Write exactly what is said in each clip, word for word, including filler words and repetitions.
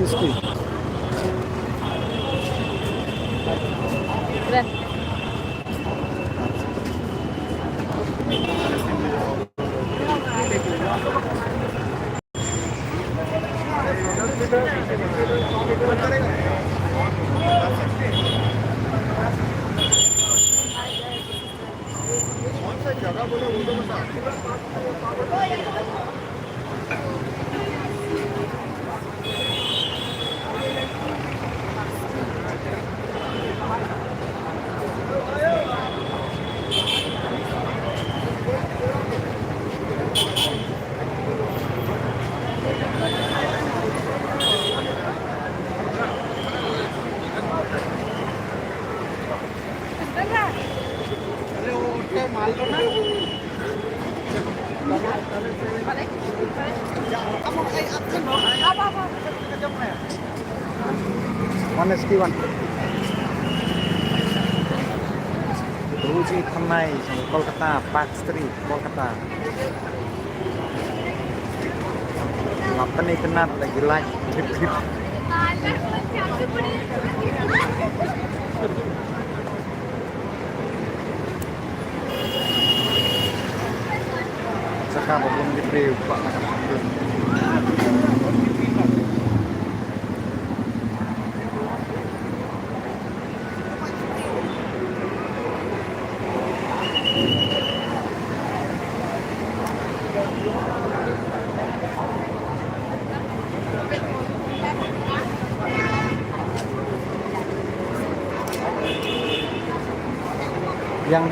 इसकी। One S P one. Ruji Thangnai, Kolkata, Park Street, Kolkata. Lapani kenat lagi like, grip, grip. Saka babun di pre upa. Yang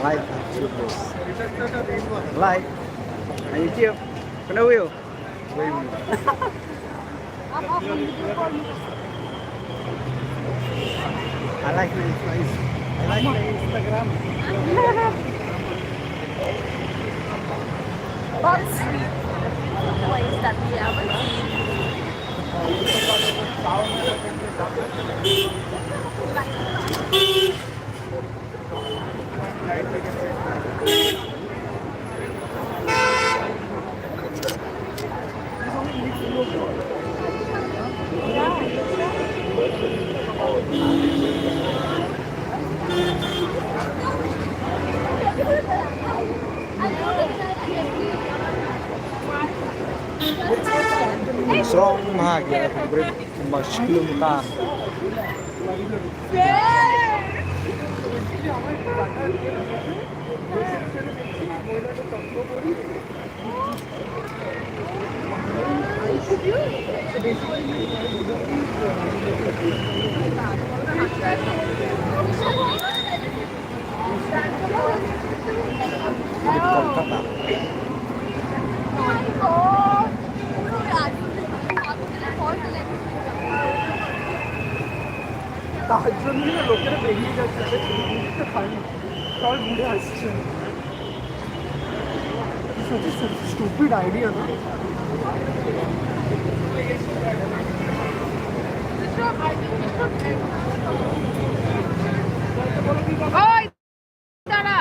Live. Live. Ayo, cium. Kena view. I like my face. I like my Instagram. That's sweet. Place that we haven't seen. Strong ma ha ki, break ma shi kilometer. তার জন্য লোকেরা বেরিয়ে যাচ্ছে, তাদের ছবি তুলতে পারেনি, সবাই ঘুরে আসছে। Such a stupid idea, no? ওই, দাঁড়া।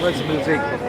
What's music?